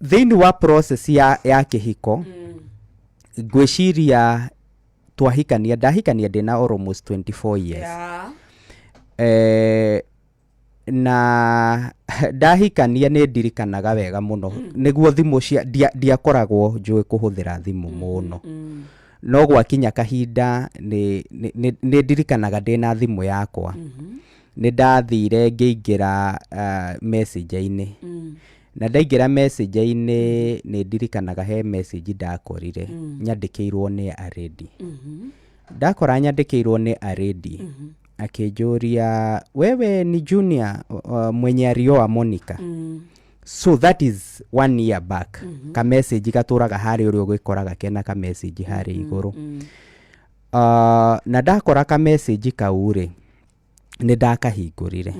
Thĩinĩ wa process ya kĩhiko, ngwĩciria twahikania, ndahikania ndĩna almost 24 years. Na ndahikania nĩ ndirikanaga wega mũno nĩguo thimũ cia ndiakoragwo njũĩ kũhũthĩra thimũ mũno, no gwakinya kahinda nĩ ndirikanaga ndĩna thimũ yakwa nĩ ndathire ngĩingĩra messenger-inĩ, na ndaingĩra messenger-inĩ nĩ ndirikanaga he message ndakorire nyandĩkĩirwo nĩ a lady. Ndakora nyandĩkĩirwo nĩ a lady akĩnjũria, "Wewe ni Junior mwenye alioa Monica?" So that is one year back. Ka message gatũraga harĩa ũrĩa ũgĩkoraga kena ka message harĩa igũrũ. Na ndakora ka message kau rĩ, nĩ ndakahingũrire,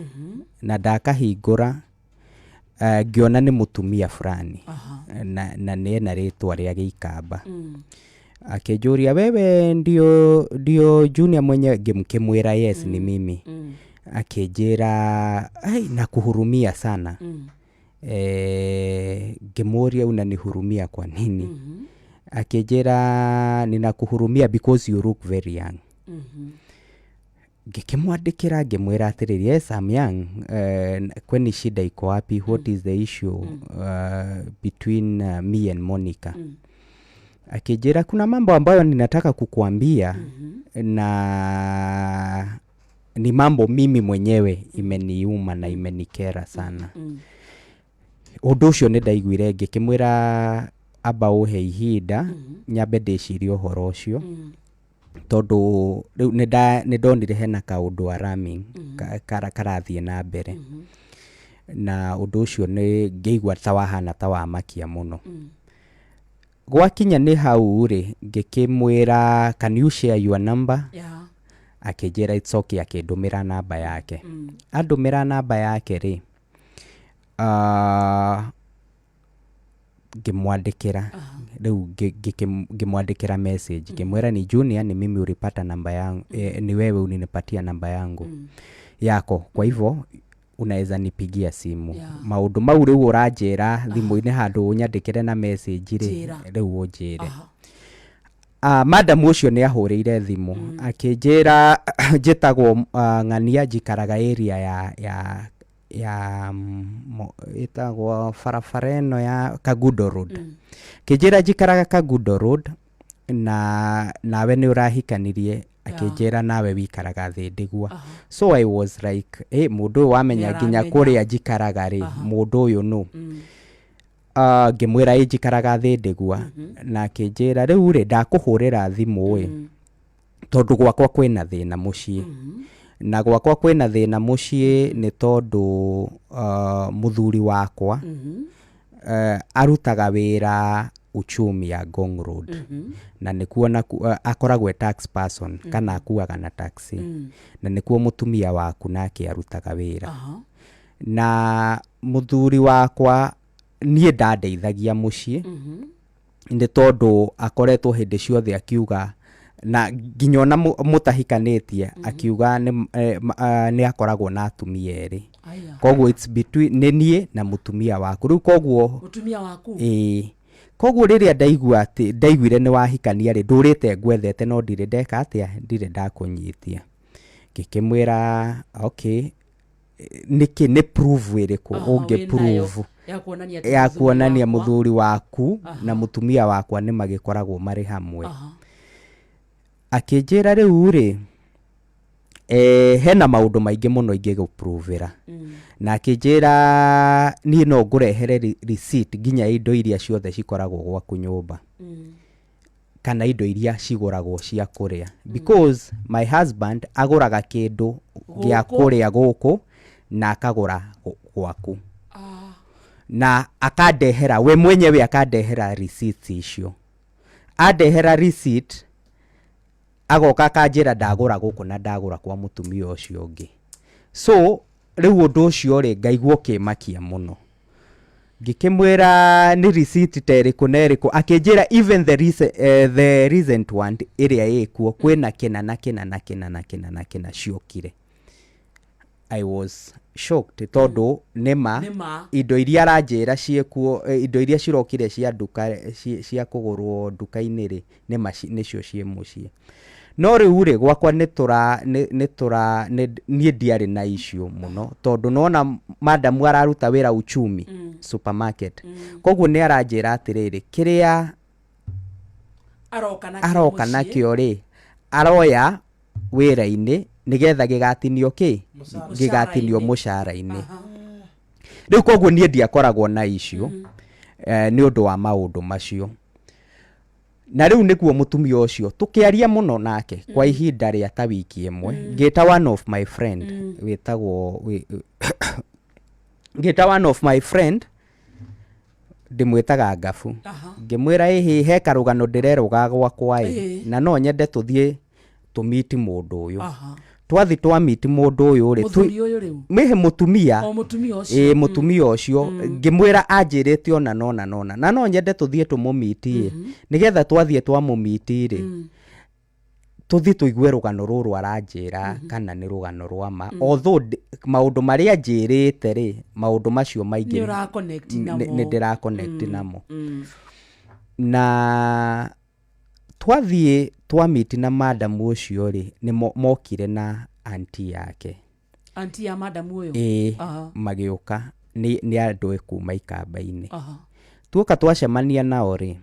na ndakahingũra ngĩona nĩ mũtumia fulani na nĩ ena rĩtwa rĩa gĩikamba. Akĩnjũria, "Wewe ndio Junior mwenye?" Ngĩmwĩra, "Yes, ni mimi." Akĩnjĩra, "Ai, nakuhurumia sana." Ngĩmũria, "Unanihurumia kwa nini?" Akĩnjĩra, "Ninakuhurumia because you look very young." Ngĩkĩmwandĩkĩra ngĩmwĩra atĩrĩrĩ, "Yes, I'm young. Kwani shida iko wapi? What is the issue between me and Monica?" Akĩnjĩra, "Kuna mambo ambayo ninataka kukuambia na ni mambo mimi mwenyewe imeniuma na imenikera sana." Ũndũ ũcio nĩ ndaiguire ngĩkĩmwĩra amba ũhe ihinda nyambe ndĩcirie ũhoro ũcio, tondũ rĩu nĩ ndonire hena kaũndũ alarming karathiĩ na mbere, na ũndũ ũcio nĩ ngĩigua ta wahana ta wamakia mũno. Gwakinya nĩ hau rĩ, ngĩkĩmwĩra, "Can you share your number?" Akĩnjĩra, "It's okay." Akĩndũmĩra namba yake. Andũmĩra namba yake rĩ, ngĩmwandĩkĩra rĩu ngĩmwandĩkĩra message ngĩmwĩra, "Ni Junior, ni mimi ulipata namba yangu, ni wewe ulinipatia namba yangu yako, kwa hivyo unaweza nipigia simu. Maũndũ mau rĩu ũranjĩra thimũ-inĩ handũ ũnyandĩkĩre na message rĩ, Njĩra. rĩu ũnjĩre." Madam ũcio nĩ ahũrĩire thimũ akĩnjĩra, "Njĩtagwo ng'ania, njikaraga area ya ĩtagwo barabara ĩno ya Kagundo Road." Akĩnjĩra, "Njikaraga Kagundo Road na nawe nĩ ũrahikanirie." Akĩnjĩra, "Nawe wikaraga Thĩndĩgua." So I was like, "Hey, mũndũ ũyũ wamenya nginya Nĩaramenya. kũrĩa njikaraga rĩ, mũndũ ũyũ nũ?" Ngĩmwĩra, "Ĩ, njikaraga Thĩndĩgua." Na akĩnjĩra, "Rĩu rĩ, ndakũhũrĩra thimũ ĩ tondũ gwakwa kwĩna thĩna mũciĩ, na gwakwa kwĩna thĩna mũciĩ nĩ tondũ mũthuri wakwa arutaga wĩra uchumi ya Ngong Road, na nĩkuo akoragwo e tax person kana akuaga na taxi, na nĩkuo mũtumia waku nake arutaga wĩra. Na mũthuri wakwa niĩ ndandeithagia mũciĩ nĩ tondũ akoretwo hĩndĩ ciothe akiuga, na nginya ona mũtahikanĩtie akiuga nĩ akoragwo na atumia erĩ." Aya. Koguo it's between nĩ niĩ na mũtumia waku rĩu, koguo Mũtumia waku. Ĩĩ, koguo rĩrĩa ndaigua atĩ ndaiguire nĩ wahikania rĩ, ndũrĩte ngwethete no ndirĩ ndeka atĩa, ndirĩ ndakũnyitia. Ngĩkĩmwĩra, "Okay, nĩkĩ, nĩ proof ĩrĩkũ ũngĩ wĩnayo prove ya kuonania atĩ ya mũthuri kuonania wakwa- mũthuri waku na mũtumia wakwa nĩ magĩkoragwo marĩ hamwe?" Akĩnjĩra, "Rĩu rĩ, hena maũndũ maingĩ mũno ingĩgũprovĩra." Na akĩnjĩra, "Niĩ no ngũrehere receipt nginya indo iria ciothe cikoragwo gwaku nyũmba kana indo iria cigũragwo cia kũrĩa, because my husband agũraga kĩndũ gĩa Gũkũ. kũrĩa gũkũ na akagũra gwaku na akandehera we mwenyewe, akandehera receipts icio. Andehera receipt, agoka akanjĩra ndagũra gũkũ na ndagũra kwa mũtumia ũcio ũngĩ." So rĩu ũndũ ũcio rĩ, ngaigua ũkĩmakia mũno. Ngĩkĩmwĩra, "Nĩ receipt ta ĩrĩkũ na ĩrĩkũ?" Akĩnjĩra, "Even the recent one ĩrĩa ĩkuo kwĩna kĩna na kĩna na kĩna na kĩna na kĩna ciokire." I was shocked tondũ nĩma Nĩ ma. indo iria aranjĩra ciĩkuo, indo iria cirokire cia nduka, cia kũgũrwo nduka-inĩ rĩ, nĩma nĩcio ciĩ mũciĩ. No rĩu rĩ, gwakwa nĩ tũra, nĩ tũra, niĩ ndiarĩ na issue mũno tondũ nĩwona madam araruta wĩra uchumi supermarket. Koguo nĩ aranjĩra atĩrĩrĩ, kĩrĩa Aroka nakĩo aroka mũciĩ. nakĩo rĩ, aroya wĩra-inĩ nĩgetha gĩgatinio kĩ? Gĩgatinio mũcara-inĩ. Rĩu koguo niĩ ndiakoragwo na issue nĩ ũndũ wa maũndũ macio. Na rĩu nĩguo mũtumia ũcio tũkĩaria mũno nake kwa ihinda rĩa ta wiki ĩmwe, ngĩta one of my friend wĩtagwo ngĩta one of my friend ndĩmwĩtaga Ngabu. Ngĩmwĩra ĩhĩ he karũgano ndĩrerwo ga gwakwa ĩ, na no nyende tũthiĩ tũmiti mũndũ ũyũ. Twathi twamiti mũndũ ũyũ rĩ, Mũthuri ũyũ rĩu? Mĩhĩ mũtumia. O mũtumia ũcio. Ĩĩ mũtumia ũcio. Ngĩmwĩra anjĩrĩte ũna na ũna na ũna. Na no nyende tũthiĩ tũmũmiti ĩ, nĩgetha twathiĩ twamũmiti rĩ, tũthiĩ tũigue rũgano rũrũ aranjĩra kana nĩ rũgano rwa ma. Although maũndũ marĩa anjĩrĩte rĩ, maũndũ macio maingĩ Nĩ ũra connect namo. nĩ ndĩra connect namo. Na twathiĩ twa meet na madam ũcio rĩ, nĩ mokire na auntie yake. Auntie ya madam ũyũ? Ĩĩ, magĩũka nĩ andũ kuma ikamba-inĩ. Tuoka twacemania nao rĩ,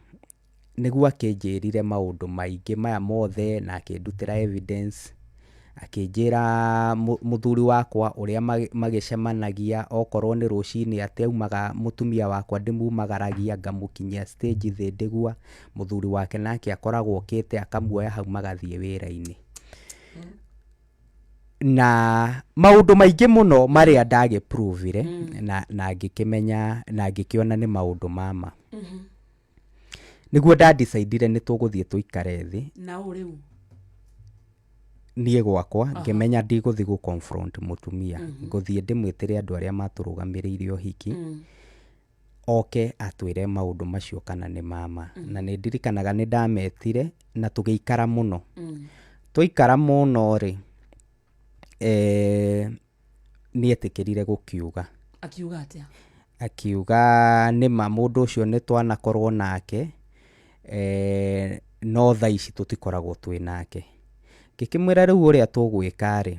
nĩguo akĩnjĩrire maũndũ maingĩ maya mothe na akĩndutĩra evidence, akĩnjĩra mũthuri wakwa ũrĩa magĩcemanagia, okorwo nĩ rũcinĩ atĩ aumaga mũtumia wakwa ndĩmumagaragia ngamũkinyia stage thĩ ndĩgua, mũthuri wake nake akoragwo okĩte akamuoya hau magathiĩ wĩra-inĩ. Na maũndũ maingĩ mũno marĩa ndagĩ prove ire na ngĩkĩmenya na ngĩkĩona nĩ maũndũ ma ma. Nĩguo nda decide ire nĩ tũgũthiĩ tũikare thĩ. Na ũ rĩu? Niĩ gwakwa ngĩmenya ndigũthiĩ gũ confront mũtumia. Ngũthiĩ ndĩmwĩtĩre andũ arĩa matũrũgamĩrĩire ũhiki, oke atwĩre maũndũ macio kana nĩ ma ma. Na nĩ ndirikanaga nĩ ndametire na tũgĩikara mũno. Twaikara mũno rĩ, nĩ etĩkĩrire gũkiuga. Akiuga atĩa? Akiuga nĩma mũndũ ũcio nĩ twanakorwo nake, no thaa ici tũtikoragwo twĩ nake. Ngĩkĩmwĩra rĩu ũrĩa tũgwĩka rĩ,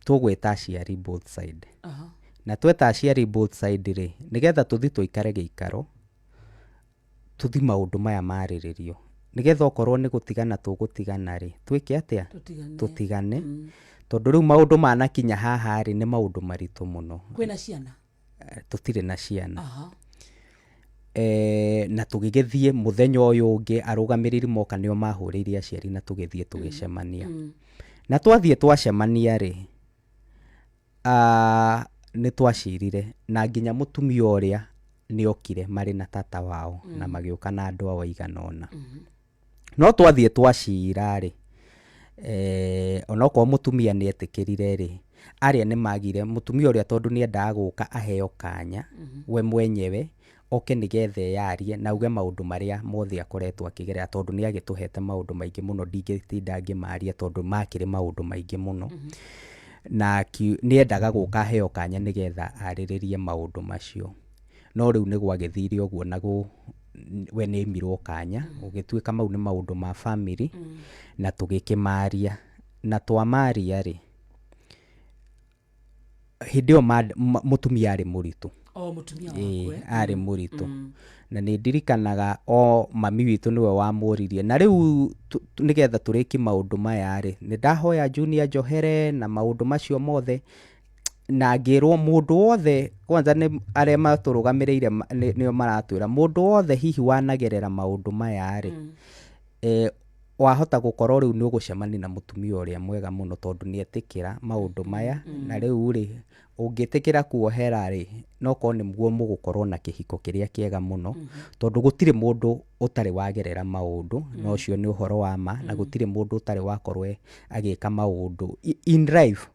tũgwĩta aciari both side. Na tweta aciari both side rĩ, nĩgetha tũthiĩ tũikare gĩikaro, tũthiĩ maũndũ maya marĩrĩrio. Nĩgetha okorwo nĩ gũtigana tũgũtigana rĩ, twĩke atĩa? Tũtigane. Tũtigane. Tondũ rĩu maũndũ manakinya haha rĩ, nĩ maũndũ maritũ mũno. Kwĩna ciana? Tũtirĩ na ciana. Na tũgĩgĩthiĩ mũthenya ũyũ ũngĩ, arũgamĩrĩri moka nĩo mahũrĩire aciari na tũgĩthiĩ tũgĩcemania. Na twathiĩ twacemania rĩ, nĩ twacirire na nginya mũtumia ũrĩa nĩ okire marĩ na tata wao na magĩũka na andũ ao aigana ũna. No twathiĩ twacira rĩ, onokorwo mũtumia nĩ etĩkĩrire rĩ, arĩa nĩ magire, mũtumia ũrĩa tondũ nĩ endaga gũka aheo kanya we mwenyewe, oke nĩgetha eyarie na auge maũndũ marĩa mothe akoretwo akĩgerera tondũ nĩ agĩtũhete maũndũ maingĩ mũno ndingĩtinda ngĩmaria tondũ makĩrĩ maũndũ maingĩ mũno. Na nĩ endaga gũka aheo kanya nĩgetha arĩrĩrie maũndũ macio. No rĩu nĩ gwagĩthire ũguo na we nĩ aimirwo kanya, gũgĩtuĩka mau nĩ maũndũ ma family na tũgĩkĩmaria. Na twamaria rĩ, hĩndĩ ĩyo mũtumia arĩ mũritũ. O mũtumia waku, Ĩĩ, eh? arĩ mũritũ. Na nĩ ndirikanaga o mami witũ nĩwe wamũririe. Na rĩu nĩgetha tũrĩkie maũndũ maya rĩ, nĩ ndahoya Junior njohere na maũndũ macio mothe, na ngĩrwo mũndũ wothe, kwanza nĩ arĩa matũrũgamĩrĩire nĩo maratwĩra, mũndũ wothe hihi wanagerera maũndũ maya rĩ, wahota gũkorwo rĩu nĩ ũgũcemania na mũtumia ũrĩa mwega mũno tondũ nĩ etĩkĩra maũndũ maya, na rĩu rĩ, ũngĩtĩkĩra kuohera rĩ, no korwo nĩguo mũgũkorwo na kĩhiko kĩrĩa kĩega mũno, tondũ gũtirĩ mũndũ ũtarĩ wagerera maũndũ, na ũcio nĩ ũhoro wa ma, na gũtirĩ mũndũ ũtarĩ wakorwo agĩka maũndũ in life,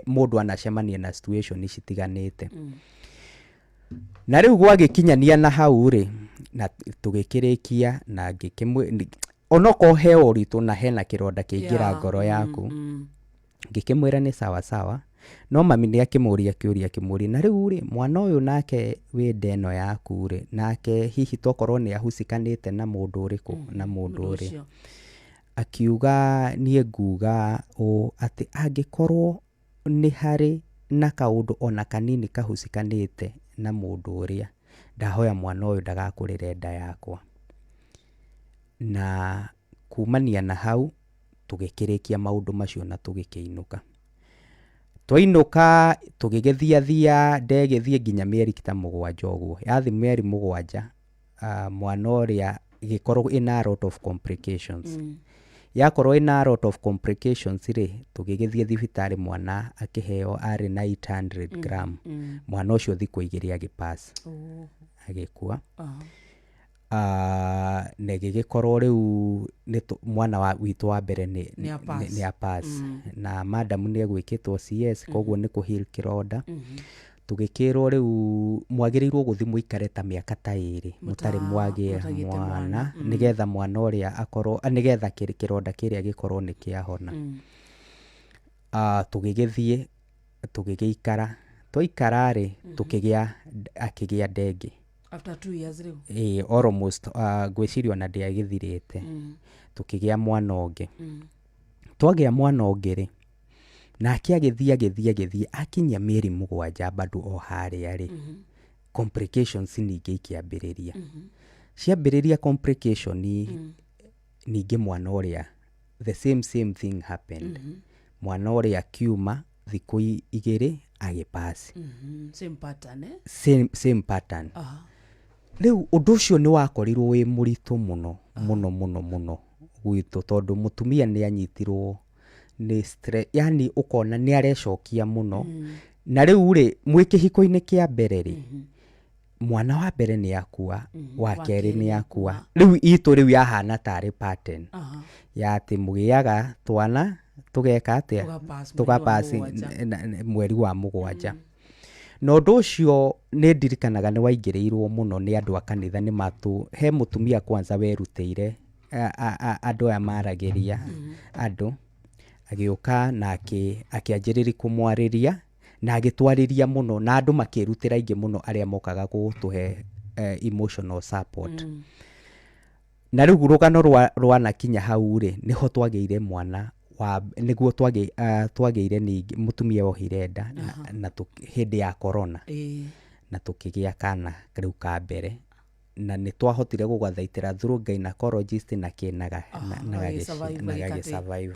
mũndũ anacemania na situation citiganĩte. Na rĩu gwagĩkinyania na hau rĩ, na tũgĩkĩrĩkia na ngĩkĩmwĩ-, onokorwo he ũritũ na hena kĩronda kĩaingĩra ngoro yaku. Ngĩkĩmwĩra nĩ sawa sawa, no mami nĩ akĩmũria kĩũria akĩmũria, na rĩu rĩ, mwana ũyũ nake wĩ nda ĩno yaku rĩ, nake hihi tokorwo nĩ ahucikanĩte na mũndũ ũrĩkũ na mũndũ ũrĩa. Akiuga niĩ nguga ũũ atĩ angĩkorwo nĩ harĩ na kaũndũ ona kanini kahucikanĩte na mũndũ ũrĩa, ndahoya mwana ũyũ ndagakũrĩre nda yakwa. Na kumania na hau, tũgĩkĩrĩkia maũndũ macio na tũgĩkĩinũka. Twainũka tũgĩgĩthiathia ndegĩthiĩ nginya mĩeri ta 7 ũguo. Yathiĩ mĩeri 7 mwana ũrĩa ĩgĩkorwo ĩna a lot of complications. Yakorwo ĩna a lot of complications rĩ, tũgĩgĩthiĩ thibitarĩ mwana akĩheo arĩ na 800 gram. Mwana ũcio thikũ 2 agĩpass, agĩkua. Na ĩgĩgĩkorwo rĩu mwana witũ wa mbere nĩ apass. Na madam nĩ egwĩkĩtwo CS, koguo nĩ kũ heal kĩronda. Tũgĩkĩrwo rĩu mwagĩrĩirwo gũthiĩ mũikare ta mĩaka ta 2 mũtarĩ mwagĩa mwana, nĩgetha mwana ũrĩa akorwo, nĩgetha kĩronda kĩrĩa gĩkorwo nĩ kĩahona. Tũgĩgĩthiĩ tũgĩgĩikara, twaikara rĩ, tũkĩgĩa, akĩgĩa nda ĩngĩ. After 2 years rĩu? Ĩĩ, almost, ngwĩciria ona ndĩagĩthirĩte. Tũkĩgĩa mwana ũngĩ. Twagĩa mwana ũngĩ rĩ, nake agĩthiĩ agĩthiĩ agĩthiĩ akinyia mĩeri 7 bado o harĩa rĩ, complications ningĩ ikĩambĩrĩria. Ciambĩrĩria complication ningĩ mwana ũrĩa, the same thing happened. Mwana ũrĩa akiuma thikũ 2 agĩpass. Same pattern, eh? Same pattern. Rĩu ũndũ ũcio nĩ wakorirwo wĩ mũritũ mũno, mũno, mũno, mũno gwitũ, tondũ mũtumia nĩ anyitirwo nĩ stress, yani ũkona nĩ arecokia mũno. Na rĩu rĩ, mwĩ kĩhiko-inĩ kĩa mbere rĩ, mwana wa mbere nĩ akua, wa kerĩ nĩ akua. Rĩu itũ rĩu yahana tarĩ pattern. Ya atĩ mũgĩaga twana tũgeka atĩa? Tũgapass Tũgapass mweri wa 7. mweri wa 7. Na ũndũ ũcio nĩ ndirikanaga nĩ waingĩrĩirwo mũno nĩ andũ a kanitha, nĩ matũ, he mũtumia kwanza werutĩire, andũ aya maragĩria andũ, agĩũka na akĩanjĩrĩria kũmwarĩria, na agĩtwarĩria mũno, na andũ makĩrutĩra aingĩ mũno arĩa mokaga gũtũhe emotional support. Na rĩu rũgano rwanakinya hau rĩ, nĩho twagĩire mwana wa, nĩguo twagĩire ningĩ mũtumia wohire nda, na hĩndĩ ya corona. Na tũkĩgĩa kana rĩu ka mbere. Na nĩ twahotire gũgathaitĩra through gynecologist na kĩ na na Gagĩ-survive na gĩkatĩ. gagĩ-survive.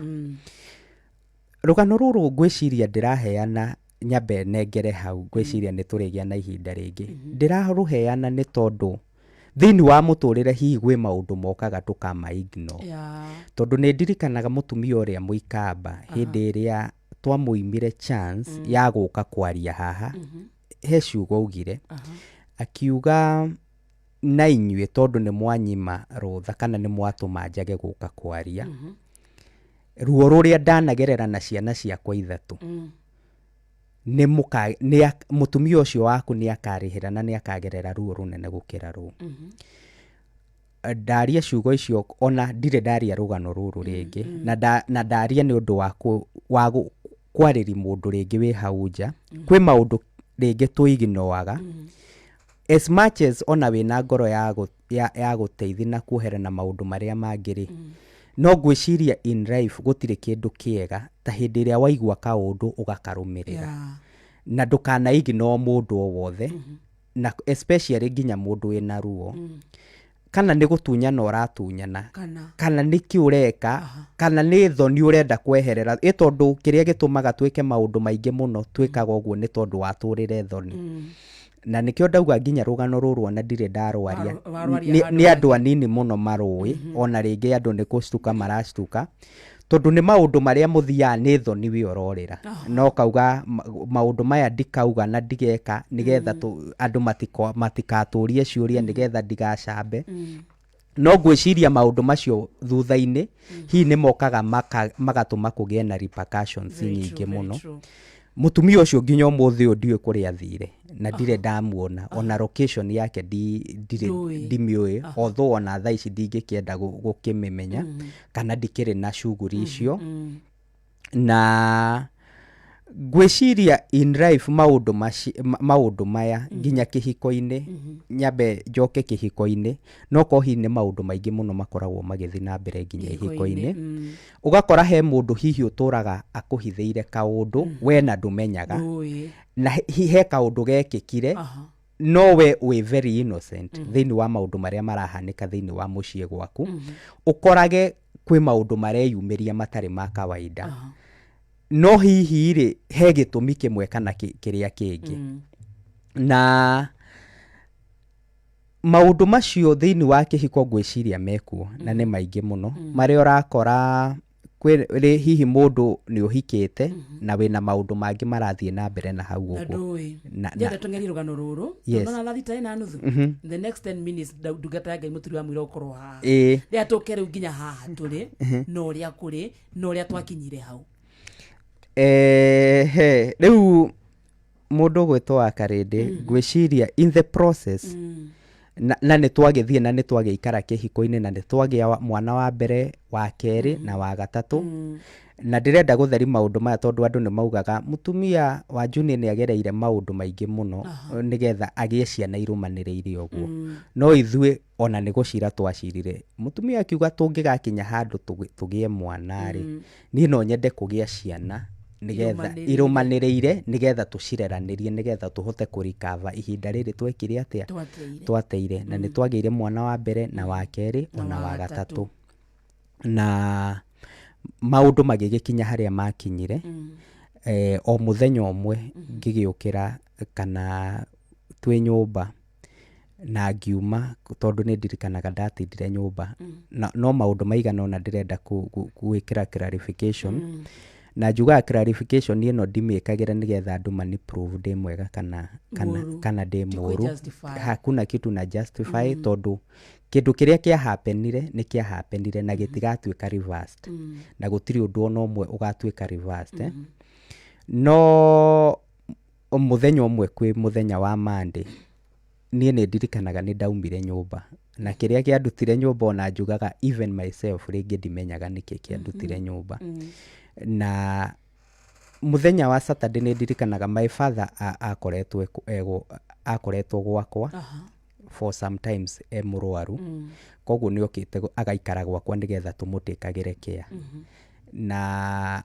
Rũgano rũrũ ngwĩciria ndĩraheana nyambe nengere hau, ngwĩciria nĩ tũrĩgĩa na ihinda rĩngĩ. Ndĩrarũheana nĩ tondũ thĩinĩ wa mũtũrĩre hihi gwĩ maũndũ mokaga tũkama ignore. Tondũ nĩ ndirikanaga mũtumia ũrĩa mũikamba hĩndĩ ĩrĩa twamũimire chance ya gũka kwaria haha, he ciugo augire. Akiuga na inyuĩ tondũ nĩ mwanyima rũtha kana nĩ mwatũma njage gũka kwaria, ruo rũrĩa ndanagerera na ciana ciakwa 3, nĩ mũka, nĩ mũtumia ũcio waku nĩ akarĩhĩra na nĩ akagerera ruo rũnene gũkĩra rũu. Ndaria ciugo icio ona ndirĩ ndaria rũgano rũrũ rĩngĩ, na ndaria nĩ ũndũ wa kwarĩria mũndũ rĩngĩ wĩ hau nja. Kwĩ maũndũ rĩngĩ tũiginoaga. As much as ona wĩna ngoro ya gũteithia na kuohera na maũndũ marĩa mangĩ rĩ, no ngwĩciria in life gũtirĩ kĩndũ kĩega ta hĩndĩ ĩrĩa waigua kaũndũ ũgakarũmĩrĩra. Na ndũkana ignore mũndũ o wothe, na especially nginya mũndũ wĩna ruo. Kana nĩ gũtunyana ũratunyana, kana nĩ kĩ ũreka, kana nĩ thoni ũrenda kweherera. Ĩ tondũ kĩrĩa gĩtũmaga twĩke maũndũ maingĩ mũno twĩkaga ũguo nĩ tondũ watũrĩre thoni. Na nĩkĩo ndauga nginya rũgano rũrũ ona ndirĩ ndarwaria. Warwaria handũ Nĩ andũ anini mũno marũĩ, ona rĩngĩ andũ nĩ gũcuka maracuka, tondũ nĩ maũndũ marĩa mũthiaga nĩ thoni wĩ ũrorĩra. Na ũkauga maũndũ maya ndikauga na ndigeka nĩgetha andũ matikatũrie ciũria nĩgetha ndigacambe. No ngwĩciria maũndũ macio thutha-inĩ hihi nĩ mokaga magatũma kũgĩe na repercussions Very nyingĩ true, very mũno. true. Mũtumia ũcio nginya ũmũthĩ ũyũ ndiũĩ kũrĩa athire na ndirĩ ndamuona, ona location yake ndirĩ Ndũĩ. ndimĩũĩ, although ona thaa ici ndingĩkĩenda gũkĩmĩmenya, kana ndikĩrĩ na shughuli icio. Na ngwĩciria in life maũndũ maci, maũndũ maya nginya kĩhiko-inĩ, nyambe njoke kĩhiko-inĩ, no korwo hihi nĩ maũndũ maingĩ mũno makoragwo magĩthiĩ na mbere nginya ihiko-inĩ. Ũgakora he mũndũ hihi ũtũraga akũhithĩire kaũndũ we na ndũmenyaga. Ndũĩ. Na he kaũndũ gekĩkire, no we wĩ very innocent thĩinĩ wa maũndũ marĩa marahanĩka thĩinĩ wa mũciĩ gwaku. Ũkorage kwĩ maũndũ mareyumĩria matarĩ ma kawaida. No hihi rĩ, he gĩtũmi kĩmwe kana kĩrĩa kĩngĩ. Na maũndũ macio thĩinĩ wa kĩhiko ngwĩciria mekuo na nĩ maingĩ mũno. Marĩa ũrakora kwĩ rĩ hihi mũndũ nĩ ũhikĩte na wĩna maũndũ mangĩ marathiĩ na mbere na hau Na ũguo. ndũĩ. Na Ndĩrenda tũng'erie rũgano rũrũ. Yes. Tondũ na thaa thita na nuthu. In the next 10 minutes ndungata ya Ngai mũturi wa mũira ũkorwo haha. Rĩrĩa tũke rĩu nginya haha tũrĩ na ũrĩa kũrĩ na ũrĩa twakinyire hau. Ehe, rĩu mũndũ ũgwĩtwo wa Karĩndĩ, ngwĩciria in the process, na nĩ twagĩthiĩ na nĩ twagĩikara kĩhiko-inĩ na nĩ twagĩa mwana wa mbere, wa kerĩ na wa gatatũ. Na ndĩrenda gũtheri maũndũ maya tondũ andũ nĩ maugaga mũtumia wa Junior nĩ agereire maũndũ maingĩ mũno nĩgetha agĩe ciana irũmanĩrĩire ũguo. No ithuĩ ona nĩ gũcira twacirire. Mũtumia akiuga tũngĩgakinya handũ tũgĩe mwana rĩ, niĩ no nyende kũgĩa ciana nĩgetha Irũmanĩrĩire. Irũmanĩrĩire nĩgetha tũcireranĩrie nĩgetha tũhote kũrikava ihinda rĩrĩ twekire atĩa? Twateire. Twateire. Na nĩ twagĩire mwana wa mbere na wa kerĩ na ona wa wa gatatũ. Gatatũ. Na maũndũ magĩgĩkinya harĩa makinyire. O mũthenya ũmwe ngĩgĩũkĩra kana twĩ nyũmba na ngiuma tondũ nĩ ndirikanaga ndatindire nyũmba na, no maũndũ maigana ũna ndĩrenda gwĩkĩra clarification. Na njugaga clarification ĩno ndimĩkagĩra nĩgetha andũ mani prove ndĩ mwega kana Mũũru. kana ndĩ Ti mũũru. kwĩ-justify. Hakuna kitu na justify tondũ kĩndũ kĩrĩa kĩahapenire nĩ kĩahapenire na gĩtigatuĩka reversed na gũtirĩ ũndũ ona ũmwe ũgatuĩka reversed, eh? No mũthenya ũmwe kwĩ mũthenya wa Monday, niĩ nĩ ndirikanaga nĩ ndaumire nyũmba na kĩrĩa kĩandutire nyũmba ona njugaga even myself rĩngĩ ndimenyaga nĩkĩ kĩandutire nyũmba. Na mũthenya wa Saturday nĩ ndirikanaga my father akoretwo akoretwo gwakwa for sometimes e mũrwaru, koguo nĩ okĩte agaikara gwakwa nĩgetha tũmũtĩkagĩre care. Na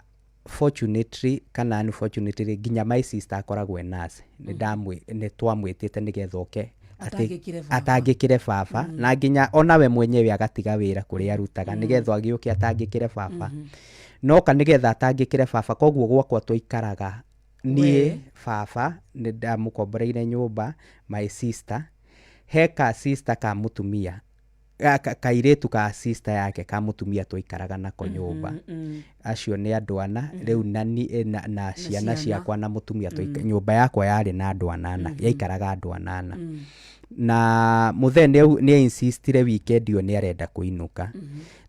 fortunately kana unfortunately, nginya my sister akoragwo e nurse, nĩ twamwĩtĩte nĩgetha oke Atangĩkĩre baba. Atangĩkĩre baba na nginya onawe mwenyewe agatiga wĩra kũrĩa arutaga nĩgetha agĩũke atangĩkĩre baba. Noka nĩgetha atangĩkĩre baba, koguo gwakwa twaikaraga niĩ, We. baba nĩ ndamũkomboreire nyũmba, my sister, he ka sister ka mũtumia kairĩtu ka sister yake ka mũtumia twaikaraga nako nyũmba. Acio nĩ andũ ana rĩu na, na ciana ciana. Ciakwa na mũtumia nyũmba yakwa yarĩ na andũ anana, yaikaraga andũ anana. Na mũthee nĩ insistire weekend ĩyo nĩ arenda kũinũka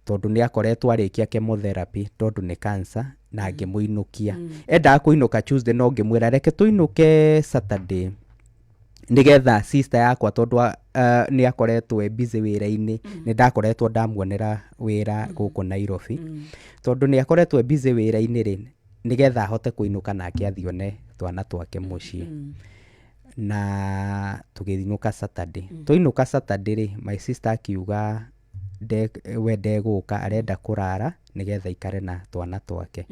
tondũ nĩ akoretwo arĩkia chemotherapy tondũ nĩ cancer, na ngĩmũinũkia. Endaga kũinũka Tuesday, no ngĩmwĩra reke tũinũke Saturday nĩgetha sister yakwa tondũ nĩ akoretwo e busy wĩra-inĩ, nĩ ndakoretwo ndamuonera wĩra gũkũ Nairobi, tondũ nĩ akoretwo e busy wĩra-inĩ rĩ, nĩgetha ahote kũinũka nake athiĩ one twana twake mũciĩ. Na tũgĩinũka Saturday. Twainũka Saturday rĩ, my sister akiuga we ndegũka, arenda kũrara nĩgetha aikare na twana twake,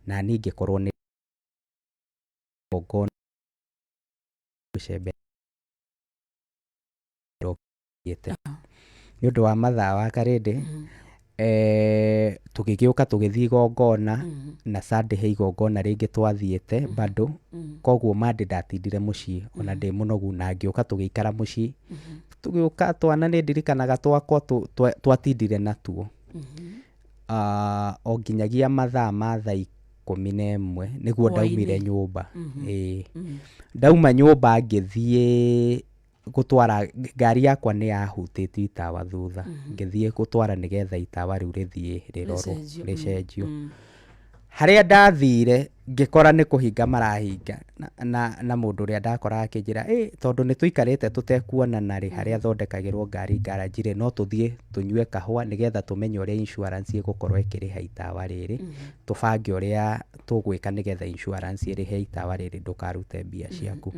na niĩ ngĩkorwo nĩ igongona icembe ndokĩte nĩ ũndũ wa mathaa wa Karĩndĩ. Tũgĩgĩũka tũgĩthiĩ igongona na Sunday he igongona rĩngĩ twathiĩte bado, koguo Monday ndatindire mũciĩ ona ndĩ mũnogu na ngĩũka tũgĩikara mũciĩ. Tũgĩũka twana nĩ ndirikanaga twakwa twatindire natuo o nginyagia mathaa ma thaa 11 nĩguo ndaumire Hwaĩ-inĩ. nyũmba. Ĩĩ, ndauma nyũmba ngĩthiĩ gũtwara ngari yakwa, nĩ yahutĩtio itawa thutha, ngĩthiĩ gũtwara nĩgetha itawa rĩu rĩthiĩ rĩrorwo. Rĩcenjio. Rĩcenjio. Harĩa ndathire ngĩkora nĩ kũhinga marahinga na, na, na mũndũ ũrĩa ndakora akĩnjĩra ĩ tondũ nĩ tũikarĩte tũtekuonana rĩ, harĩa thondekagĩrwo ngari garage rĩ, no tũthiĩ tũnyue kahũa nĩgetha tũmenye ũrĩa insurance ĩgũkorwo ĩkĩrĩha itawa rĩrĩ, tũbange ũrĩa tũgwĩka nĩgetha insurance ĩrĩhe itawa rĩrĩ ndũkarute mbia ciaku.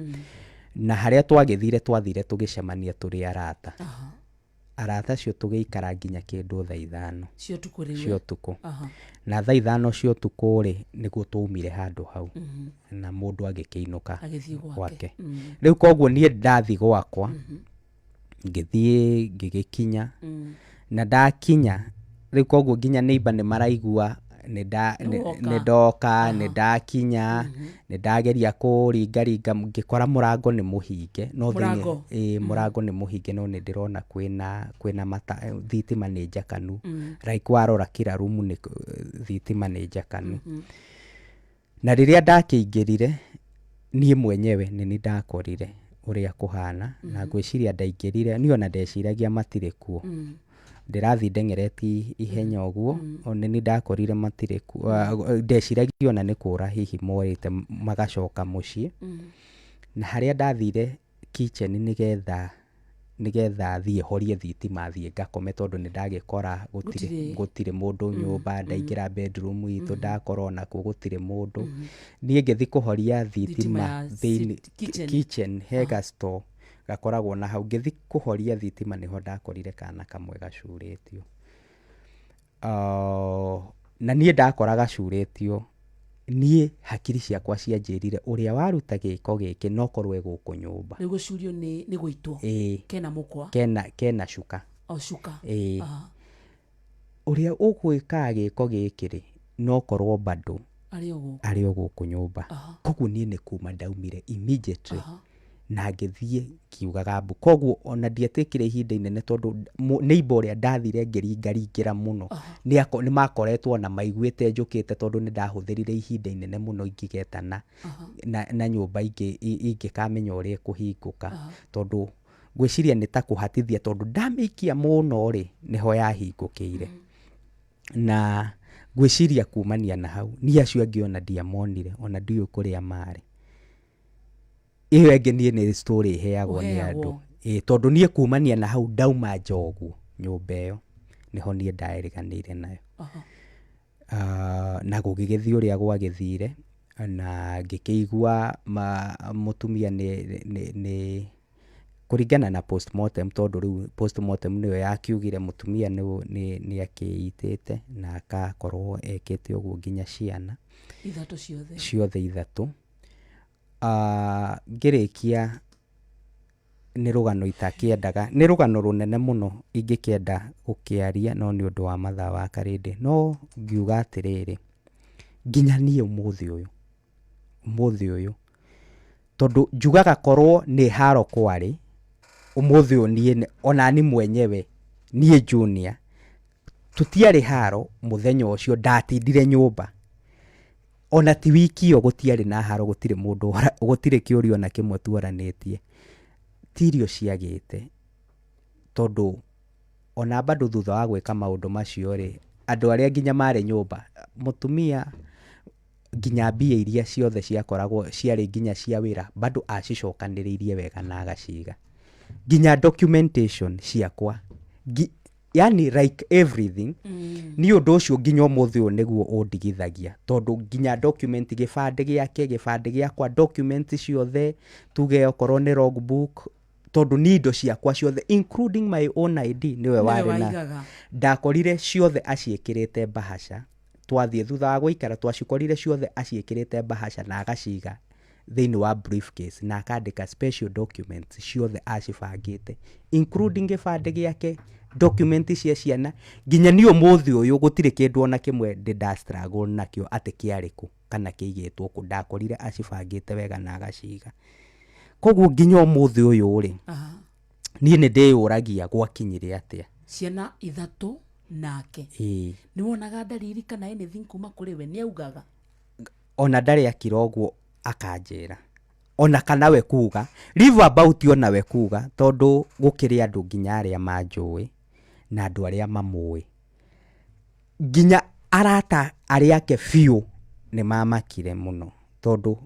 Na harĩa twagĩthire twathire tũgĩcemania tũrĩ arata. Arata acio tũgĩikara nginya kĩndũ thaa 5 cia ũtukũ rĩu cia ũtukũ. Na thaa 5 cia ũtukũ rĩ, nĩguo twaumire handũ hau na mũndũ agĩkĩinũka agĩthiĩ gwake. Rĩu koguo niĩ ndathiĩ gwakwa, ngĩthiĩ ngĩgĩkinya, na ndakinya rĩu koguo nginya neighbor nĩ maraigua Nĩ woka. Nĩ ndoka, nĩ ndakinya, nĩ ndageria kũringaringa, ngĩkora mũrango nĩ mũhinge, no thĩinĩ Mũrango? Ĩĩ, mũrango nĩ mũhinge, no nĩ ndĩrona kwĩna mata, thitima nĩ njakanu, like warora kila room nĩ thitima nĩ njakanu. Na rĩrĩa ndakĩingĩrire niĩ mwenyewe nĩ niĩ ndakorire ũrĩa kũhana, na ngwĩciria ndaingĩrire niĩ ona ndeciragia matirĩ kuo, ndĩrathiĩ ndeng'eretie ihenya ũguo, nĩ niĩ ndakorire matirĩ kuo, ndeciragia ona nĩ kũra hihi morĩte magacoka mũciĩ. Na harĩa ndathire kitchen nĩgetha thiĩ horie thitima thiĩ ngakome, tondũ nĩ ndagĩkora gũtirĩ Gũtirĩ. Gũtirĩ mũndũ nyũmba. Ndaingĩra bedroom itũ, ndakora onakuo gũtirĩ mũndũ. Niĩ ngĩthiĩ kũhoria thitima thitima ya thĩinĩ kitchen. Kitchen he ga store gakoragwo na hau, ngĩthiĩ kũhoria thitima nĩho ndakorire kana kamwe gacurĩtio. Na niĩ ndakora gacurĩtio, niĩ hakiri ciakwa cianjĩrire ũrĩa waruta gĩko gĩkĩ no korwo e gũkũ nyũmba. Nĩ gũcurio, nĩ gũitwo. Ĩĩ. Kena mũkwa? Kena cuka. O cuka. Ĩĩ. Ũrĩa ũgwĩkaga gĩko gĩkĩ rĩ, no korwo bado arĩ o gũkũ. Arĩ o gũkũ nyũmba. Koguo niĩ nĩ kuma ndaumire immediately na ngĩthiĩ ngiugaga mbu. Koguo ona ndietĩkire ihinda inene, tondũ neighbor ũrĩa ndathire ngĩringaringĩra mũno nĩ makoretwo ona maiguĩte njũkĩte, tondũ nĩ ndahũthĩrire ihinda inene mũno ingĩgetana na nyũmba ingĩkamenya ũrĩa ĩkũhingũka, tondũ ngwĩciria nĩ ta kũhatithia, tondũ ndamĩikia mũno rĩ, nĩho yahingũkĩire. Na ngwĩciria kumania na hau niĩ acio angĩ ona ndiamonire, ona ndiũĩ kũrĩa marĩ. Ĩyo ĩngĩ niĩ nĩ story ĩheagwo nĩ andũ. Ũheagwo. Ĩĩ, tondũ niĩ kumania na hau ndauma nja ũguo nyũmba ĩyo nĩho niĩ ndaĩrĩganĩire nayo. Na gũgĩgĩthiĩ ũrĩa gwagĩthire, na ngĩkĩigua mũtumia nĩ kũringana na postmortem, tondũ rĩu postmortem nĩyo yakiugire mũtumia nĩ akĩitĩte na akakorwo ekĩte ũguo nginya ciana ithatũ ciothe. Ciothe ithatũ. Ngĩrĩkia, nĩ rũgano itakĩendaga, nĩ rũgano rũnene mũno ingĩkĩenda gũkĩaria, no nĩ ũndũ wa mathaa wa karĩndĩ, no ngiuga atĩrĩrĩ, nginya niĩ ũmũthĩ ũyũ, tondũ njugaga korwo nĩ haro kwarĩ ũmũthĩ ũyũ, niĩ onani mwenyewe niĩ Junior tũtiarĩ haro mũthenya ũcio ndatindire nyũmba, ona ti wiki ĩyo gũtiarĩ na haro, gũtirĩ mũndũ gũtirĩ kĩũria ona kĩmwe tuoranĩtie, ti irio ciagĩte, tondũ ona bado thutha wa gwĩka maũndũ macio rĩ, andũ arĩa nginya marĩ nyũmba, mũtumia nginya mbia iria ciothe ciakoragwo ciarĩ nginya cia wĩra bado acicokanĩrĩirie wega na agaciga, nginya documentation ciakwa, yani like everything. Niĩ ũndũ ũcio nginya ũmũthĩ ũyũ nĩguo ũndigithagia, tondũ nginya document, gĩbandĩ gĩake, gĩbandĩ gĩakwa, document ciothe, tuge okorwo nĩ logbook, tondũ niĩ indo ciakwa ciothe including my own ID nĩwe nĩwe warĩ na waigaga. Ndakorire ciothe aciĩkĩrĩte bahasha. Twathiĩ thutha wa gũikara, twacikorire ciothe aciĩkĩrĩte bahasha na agaciga thĩinĩ wa briefcase na akandĩka special documents, ciothe acibangĩte including gĩbandĩ gĩake, document cia ciana. Nginya niĩ ũmũthĩ ũyũ gũtirĩ kĩndũ ona kĩmwe ndĩ nda struggle nakĩo atĩ kĩarĩ kũ kana kĩigĩtwo kũ. Ndakorire acibangĩte wega na agaciga. Koguo nginya ũmũthĩ ũyũ rĩ, niĩ nĩ ndĩyũragia gwakinyire atĩa. Ciana ithatũ nake? Ĩĩ. Nĩ wonaga ndariri kana anything kuma kũrĩ we? Nĩ augaga? Ona ndarĩ akira ũguo akanjĩra, ona kana we kuga leave about, ona we kuga, tondũ gũkĩrĩ andũ nginya arĩa manjũĩ na andũ arĩa mamũĩ, nginya arata arĩa ake biũ. Nĩ mamakire mũno tondũ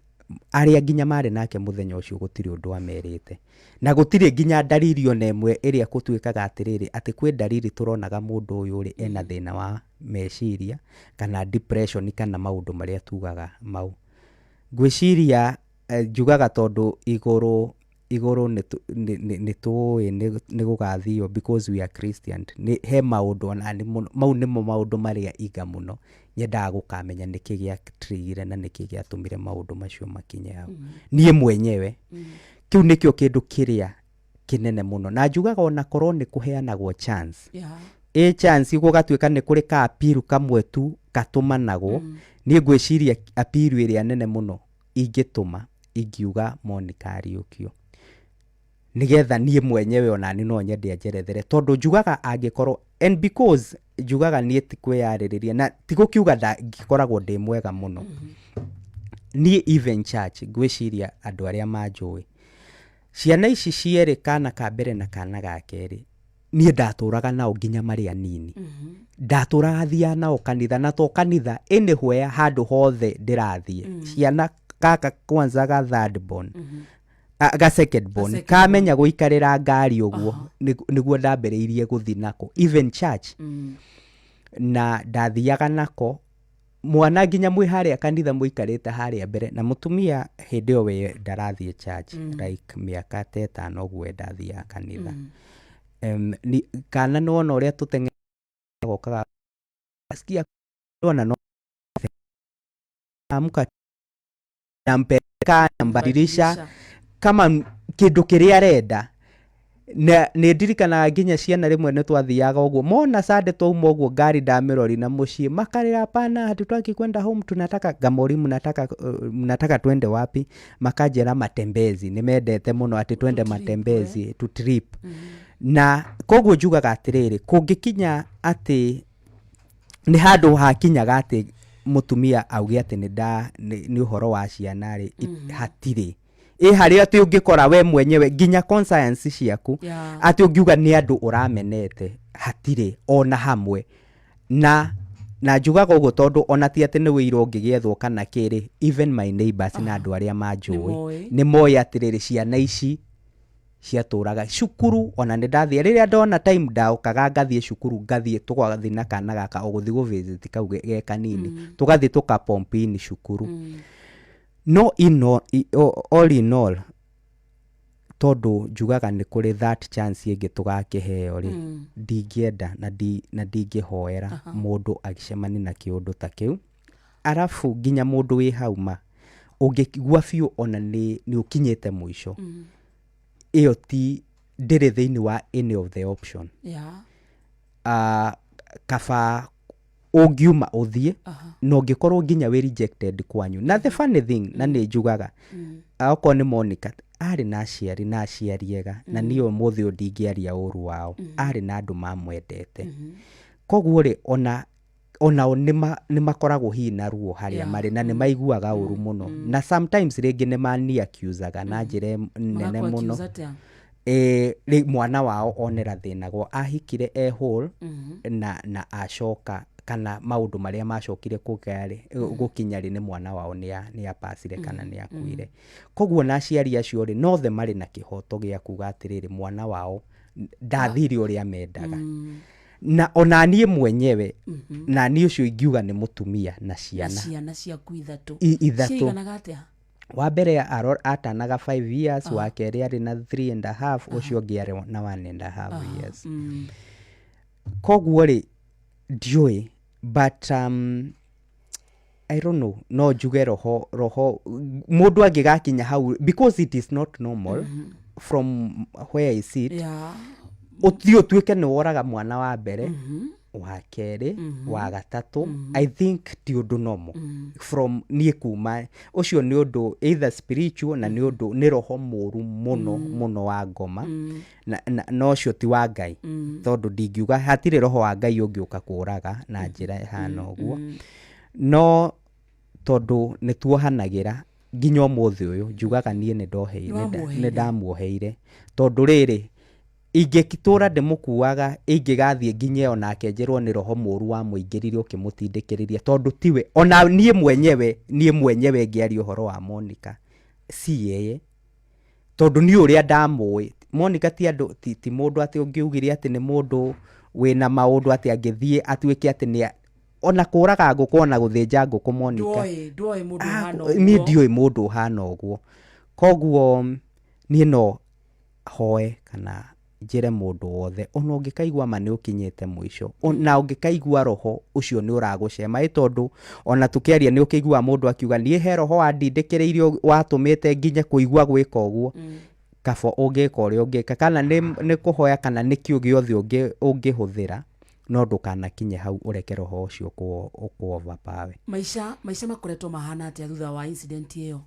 arĩa nginya marĩ nake mũthenya ũcio gũtirĩ ũndũ amerĩte. Na gũtirĩ nginya ndariri ona ĩmwe ĩrĩa gũtuĩkaga atĩrĩrĩ, atĩ kwĩ ndariri tũronaga mũndũ ũyũ rĩ ena thĩna wa meciria kana depression kana maũndũ marĩa tugaga mau. Ngwĩciria njugaga tondũ igũrũ igũrũ nĩ tũĩ nĩ gũgathio because we are Christian. Nĩ he maũndũ onani mũno, mau nĩmo maũndũ marĩa iga mũno nyendaga gũkamenya nĩkĩ gĩa trigger na nĩkĩ gĩatũmire maũndũ macio makinye hau. Niĩ mwenyewe kĩu nĩkĩo kĩndũ kĩrĩa kĩnene mũno, na njugaga ona korwo nĩ kũheanagwo chance, ĩ chance gũgatuĩka nĩ kũrĩ ka appeal kamwe tu gatũmanagwo, niĩ ngwĩciria appeal ĩrĩa nene mũno ingĩtũma ingiuga Monica ariũkio, nĩgetha niĩ mwenyewe onani no nyende anjerethere, tondũ njugaga angĩkorwo, and because njugaga niĩ ti kwĩyarĩrĩria na ti gũkiuga ngĩkoragwo ndĩ mwega mũno, niĩ even church ngwĩciria andũ arĩa manjũĩ, ciana ici cierĩ, kana ka mbere na kana ga kerĩ, niĩ ndatũraga nao nginya marĩ anini. Ndatũraga thiaga nao kanitha, na to kanitha, anywhere handũ hothe ndĩrathiĩ ciana, gaka kwanza ga third born, ga second born, second. Kamenya gũikarĩra ngari ũguo nĩguo ndambĩrĩirie gũthiĩ nako even church, na ndathiaga nako mwana nginya mwĩ harĩa kanitha mũikarĩte harĩa mbere na mũtumia. Hĩndĩ ĩyo we ndarathiĩ church, like mĩaka ta 5 ũguo we ndathiaga kanitha. Kana nĩwona ũrĩa tũteng'eraga gokaga sikia ona no amka nampeleka nambadilisha kama kĩndũ kĩrĩa arenda. Na nĩ ndirikanaga nginya ciana rĩmwe nĩ twathiaga ũguo mona Sunday twauma ũguo ngari ndamĩrori na mũciĩ makarĩra, "Hapana, hatutaki kwenda home, tunataka." Ngamori, "Mnataka twende wapi?" Makanjĩra matembezi, nĩ mendete mũno atĩ twende trip, matembezi, to trip. Na koguo njugaga atĩrĩrĩ, kũngĩkinya atĩ nĩ handũ hakinyaga atĩ mũtumia auge atĩ nĩ nda nĩ ũhoro wa ciana rĩ, hatirĩ ĩ harĩa atĩ ũngĩkora we mwenyewe nginya conscience ciaku atĩ ũngiuga nĩ andũ ũramenete, hatirĩ ona hamwe. Na njugaga ũguo tondũ ona ti atĩ nĩ wĩira ũngĩgĩethwo kana kĩrĩ, even my neighbors na andũ arĩa manjũĩ Nĩmoĩ. Nĩ moĩ atĩrĩrĩ, ciana ici ciatũraga cukuru, ona nĩ ndathiĩ rĩrĩa ndona time ndaũkaga ngathiĩ cukuru, ngathiĩ tũgathiĩ na kana gaka o gũthiĩ gũ visit kau ge kanini, tũgathiĩ tũkapompini cukuru. No in all, all in all, tondũ njugaga nĩ kũrĩ that chance ĩngĩ tũgakĩheo rĩ, ndingĩenda na ndingĩhoera mũndũ agĩcemania na kĩũndũ ta kĩu. Arabu nginya mũndũ wĩ hau ma ũngĩigua biũ ona nĩ ũkinyĩte mũico, ĩyo ti ndĩrĩ thĩinĩ wa any of the option. Kaba ũngiuma ũthiĩ na ũngĩkorwo nginya wĩ rejected kwanyu. Na the funny thing, na nĩ njugaga okorwo nĩ Monica arĩ na aciari na aciari ega, na niĩ ũmũthĩ ũyũ ndingĩaria ũru wao, arĩ na andũ mamwendete. Koguo rĩ, ona onao nĩ makoragwo hihi na ruo harĩa marĩ na nĩ maiguaga ũru mũno, na sometimes rĩngĩ nĩ mani accusaga na njĩra nene mũno. Magaku-accuse atĩa? Rĩ mwana wao onera thĩna gwo ahikire e whole na acoka kana maũndũ marĩa macokire kũgĩa rĩ, gũkinya rĩ, nĩ mwana wao nĩ apacire kana nĩ akuire. Koguo na aciari acio rĩ, nothe marĩ na kĩhoto gĩa kuga atĩrĩrĩ, mwana wao ndathire ũrĩa mendaga. Na ona niĩ mwenyewe, na niĩ ũcio ingiuga nĩ mũtumia na na ciana. Ciana ciaku ithatũ? Ithatũ. Ciaiganaga atĩa? Wa mbere atanaga 5 years, wa kerĩ arĩ na 3 and a half, ũcio ũngĩ arĩ na 1 and a half years. Koguo rĩ, ndiũĩ, but I don't know, no njuge roho mũndũ angĩgakinya hau, because it is not normal from where I sit. Ũthiĩ ũtuĩke nĩ woraga mwana wa mbere, wa kerĩ, wa gatatũ, I think ti ũndũ normal from niĩ kuma ũcio. Nĩ ũndũ either spiritual na nĩ ũndũ nĩ roho mũru mũno mũno wa ngoma, na ũcio ti wa Ngai, tondũ ndingiuga hatirĩ roho wa Ngai ũngĩũka kũraga na njĩra ĩhana ũguo. No tondũ nĩ tuohanagĩra nginya ũmũthĩ ũyũ, njugaga niĩ nĩ ndoheire. Nĩwamuoheire? Nĩ ndamuoheire, tondũ rĩrĩ Ingĩtũra ndĩmũkuaga ingĩgathiĩ nginye ĩyo nake njĩrwo nĩ roho mũru wamũingĩrire ũkĩmũtindĩkĩrĩria tondũ tiwe ona niĩ mwenyewe niĩ mwenyewe ngĩaria ũhoro wa Monica si yeye tondũ niĩ ũrĩa ndamũĩ Monica ti andũ ti, ti mũndũ atĩ ũngĩugire atĩ nĩ mũndũ wĩna maũndũ atĩ angĩthiĩ atuĩke atĩ nĩ ona kũraga ngũkũ ona gũthĩnja ngũkũ Monica Ndwoĩ ndwoĩ mũndũ Ah, ũhana niĩ ũguo. ndiũĩ mũndũ ũhana ũguo koguo niĩ no hoe kana njĩre mũndũ wothe ona ũngĩkaigua ma nĩ ũkinyĩte mũico na ũngĩkaigua roho ũcio nĩ ũragũcema ĩ tondũ ona tũkĩaria nĩ ũkĩiguaga mũndũ akiuga niĩ he roho wandindĩkĩrĩirie watũmĩte nginye kũigua gwĩka ũguo kaba ũngĩka ũrĩa ũngĩka kana nĩ kũhoya kana nĩ kĩũ gĩothe ũngĩhũthĩra no ndũkanakinye hau ũreke roho ũcio ũkũ overpower. Maica maica makoretwo mahana atĩa thutha wa incident ĩyo?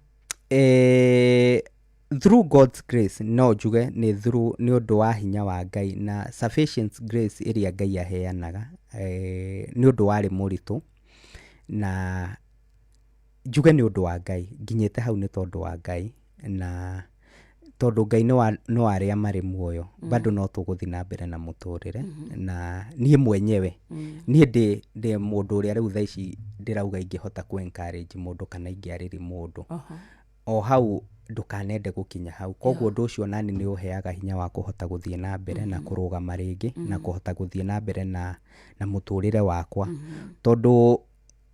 Eh, through God's grace no njuge nĩ through nĩ ũndũ wa hinya wa Ngai na sufficient grace ĩrĩa Ngai aheanaga eh, nĩ ũndũ warĩ mũritũ na njuge nĩ ũndũ wa Ngai nginyĩte hau nĩ tondũ wa Ngai na tondũ Ngai nĩ wa no arĩa marĩ muoyo bado no tũgũthiĩ na mbere na mũtũrĩre na niĩ mwenyewe niĩ ndĩ ndĩ mũndũ ũrĩa rĩu thaa ici ndĩrauga ingĩhota kũ encourage mũndũ kana ingĩarĩria mũndũ o hau ndũkanende gũkinya hau koguo ũndũ ũcio nani nĩ ũheaga hinya wa kũhota gũthiĩ na mbere na kũrũgama rĩngĩ na kũhota gũthiĩ na mbere na na mũtũrĩre wakwa tondũ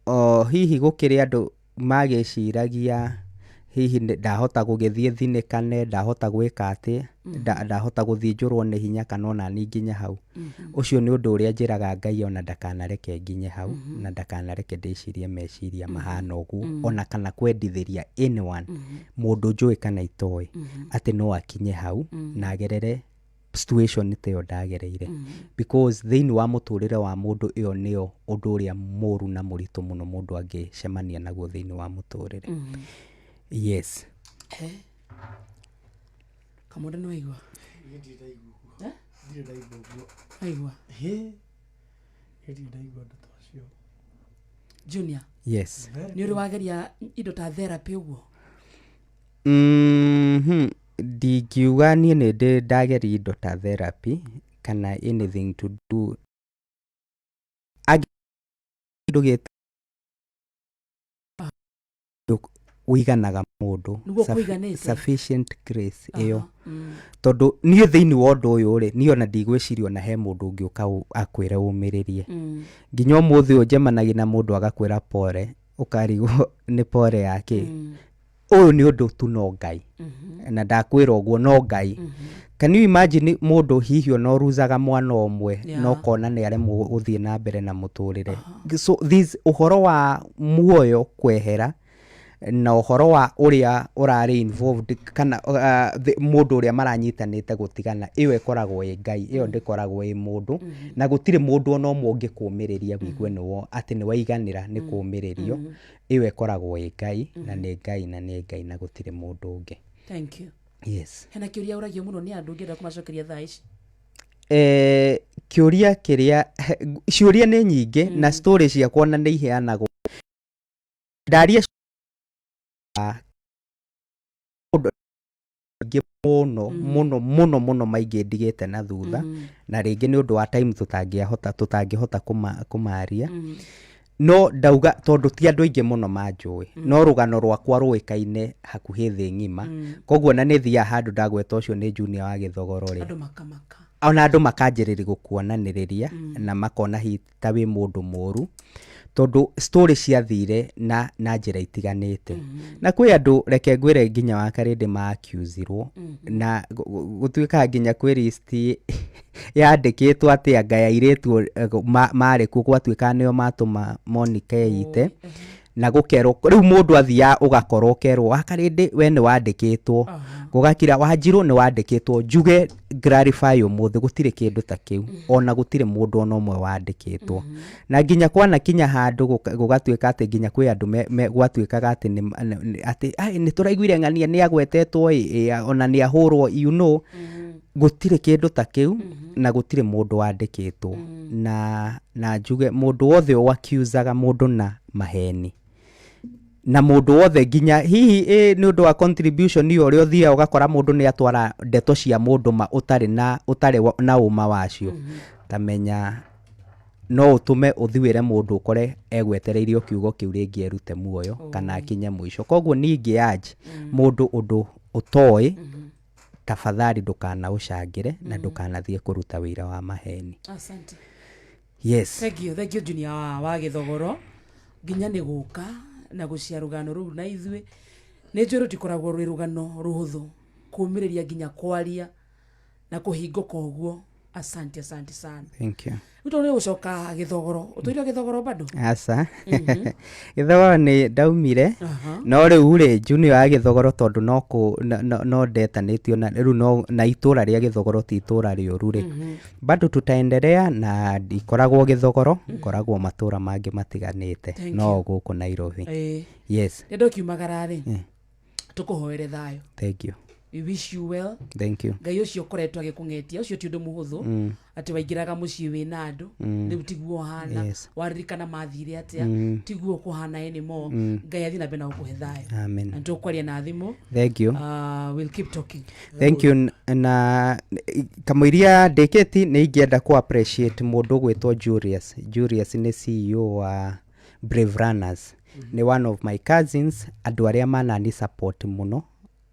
o, hihi gũkĩrĩ andũ magĩciragia hihi ndahota gũgĩthiĩ thinĩkane ndahota gwĩka atĩ ndahota gũthiĩ njũrwo nĩ hinya kana ona niĩ nginye hau ũcio nĩ ũndũ ũrĩa njĩraga Ngai ona ndakanareke nginye hau na ndakanareke ndĩcirie meciria mahana ũguo ona kana kwendithĩria anyone mũndũ njũĩ kana itoĩ atĩ no akinye hau na agerere situation ta ĩyo ndagereire because thĩinĩ wa mũtũrĩre wa mũndũ ĩyo nĩyo ũndũ ũrĩa mũru na mũritũ mũno mũndũ angĩcemania naguo thĩinĩ wa mũtũrĩre yes He. Kamũndũ nĩ waigua? Niĩ ndirĩ ndaigua ũguo. Eh? Ndirĩ ndaigua ũguo. Waigua? Hĩ. Niĩ ndirĩ ndaigua ũndũ ta ũcio. Junior, yes Very nĩ ũrĩ wageria indo ta therapy ũguo? Ndingiuga niĩ nĩ ndĩ ndageria indo ta therapy kana anything to do kĩndũ gĩtagwo ũiganaga mũndũ Nĩguo kũiganĩte. sufficient grace ĩyo Aha, tondũ niĩ thĩinĩ wa ũndũ ũyũ rĩ niĩ ona ndigwĩciria ona he mũndũ ũngĩũka akwĩre ũmĩrĩrie nginya ũmũthĩ ũyũ njemanagia na mũndũ agakwĩra pole ũkarigwo nĩ pole ya kĩ ũyũ nĩ ũndũ tu no Ngai na ndakwĩra ũguo no Ngai can you imagine mũndũ hihi ona ũruzaga mwana ũmwe na ũkona nĩ aremwo gũthiĩ na mbere na mũtũrĩre so this ũhoro wa muoyo kwehera na ũhoro wa ũrĩa ũrarĩ involved kana mũndũ ũrĩa maranyitanĩte gũtigana ĩyo ĩkoragwo ĩ Ngai ĩyo ndĩkoragwo ĩ mũndũ na gũtirĩ mũndũ ona ũmwe ũngĩkũmĩrĩria wĩigue nĩwo atĩ nĩ waiganĩra nĩ kũmĩrĩrio ĩyo ĩkoragwo ĩ Ngai na nĩ Ngai na nĩ Ngai na gũtirĩ mũndũ ũngĩ Thank you. yes Hena kĩũria ũragio mũno nĩ andũ ũngĩenda kũmacokeria thaa ici? Eh, kĩũria kĩrĩa ciũria nĩ nyingĩ na story ciakwa ona nĩ iheanagwo ndaria ũndũ maingĩ mũno mũno mũno mũno maingĩ ndigĩte na thutha na rĩngĩ nĩ ũndũ wa time tũtangĩahota tũtangĩhota kũmaria no ndauga tondũ ti andũ aingĩ mũno manjũĩ no rũgano rwakwa rũĩkaine hakuhĩ thĩ ng'ima koguo na nĩ thiaga handũ ndagweta ũcio nĩ Junior wa Gĩthogoro rĩ Andũ makamaka. ona andũ makanjĩrĩria gũkuonanĩrĩria na makona hihi ta wĩ mũndũ mũru tondũ story ciathire na na njĩra itiganĩte na kwĩ andũ reke ngwĩre nginya wa karĩndĩ ma accusirwo na gũtuĩkaga nginya kwĩ list yandĩkĩtwo atĩ anga ya airĩtu marĩ kuo gwatuĩkaga nĩo matũma Monica eite na gũkerwo rĩu mũndũ athiaga ũgakorwo ũkerwo wa karĩndĩ we nĩ wandĩkĩtwo gũgakira wanjirũ nĩ wandĩkĩtwo njuge clarify ũmũthĩ gũtirĩ kĩndũ ta kĩu ona gũtirĩ mũndũ ona ũmwe wandĩkĩtwo na nginya kwanakinya handũ gũgatuĩka atĩ nginya kwĩ andũ gwatuĩkaga atĩ atĩ ai nĩ tũraiguire ng'ania nĩ agwetetwo ĩ ona nĩ ahũrwo you know gũtirĩ kĩndũ ta kĩu na gũtirĩ mũndũ wandĩkĩtwo na njuge mũndũ wothe ũaccusaga mũndũ na maheni Na mũndũ wothe nginya hihi nĩ ũndũ wa contribution iyo ũrĩa ũthiaga ũgakora mũndũ nĩ atwara ndeto cia mũndũ ma ũtarĩ na ũtarĩ na ũma wacio, ta menya no ũtũme ũthi wĩre mũndũ ũkore egwetereire o kiugo kĩu rĩngĩ erute muoyo kana akinye mũico. Koguo niĩ ingĩ urge mũndũ ũndũ ũtoĩ, tafadhali ndũkanaũcangĩre na ndũkanathiĩ kũruta wĩira wa maheni. Asante. Yes. Thank you, thank you Junior wa Gĩthogoro nginya nĩ gũka na gũcia rũgano rũu na ithuĩ. Nĩ njũĩ rũtikoragwo rwĩ rũgano rũhũthũ kũmĩrĩria nginya kwaria na kũhingũka ũguo. Asante, asante sana. Thank you. Rĩu tondũ nĩ gũcoka Gĩthogoro, ũtũire Gĩthogoro bado? Aca, Gĩthogoro nĩ ndaumire. No rĩu rĩ, Junior wa Gĩthogoro tondũ no kũ no ndetanĩtio na rĩu no na itũra rĩa Gĩthogoro ti itũra rĩũru rĩ, bado tutaendelea na ndikoragwo Gĩthogoro, ngoragwo matũra mangĩ matiganĩte. Thank no you. Gũkũ Nairobi. Yes. Rĩrĩa ũkiumagara rĩ, tũkũhoere thayũ. Thank you. We wish you well. Thank you. Ngai ũcio ũkoretwo agĩkũng'etia, ũcio ti ũndũ mũhũthũ atĩ waingĩraga mũciĩ wĩna andũ, rĩu tiguo ũhana. Waririkana mathire atĩa, tiguo ũkũhana anymore. Ngai athiĩ na mbere na gũkũhe thayũ. Amen. Na nĩtũkwaria na thimũ. Thank you. We'll keep talking. Thank you. Na kamũiria ndĩkĩti nĩ ingĩenda kũ appreciate mũndũ ũgwĩtwo Julius. Julius nĩ CEO wa Brave Runners, nĩ one of my cousins, andũ arĩa manani support mũno,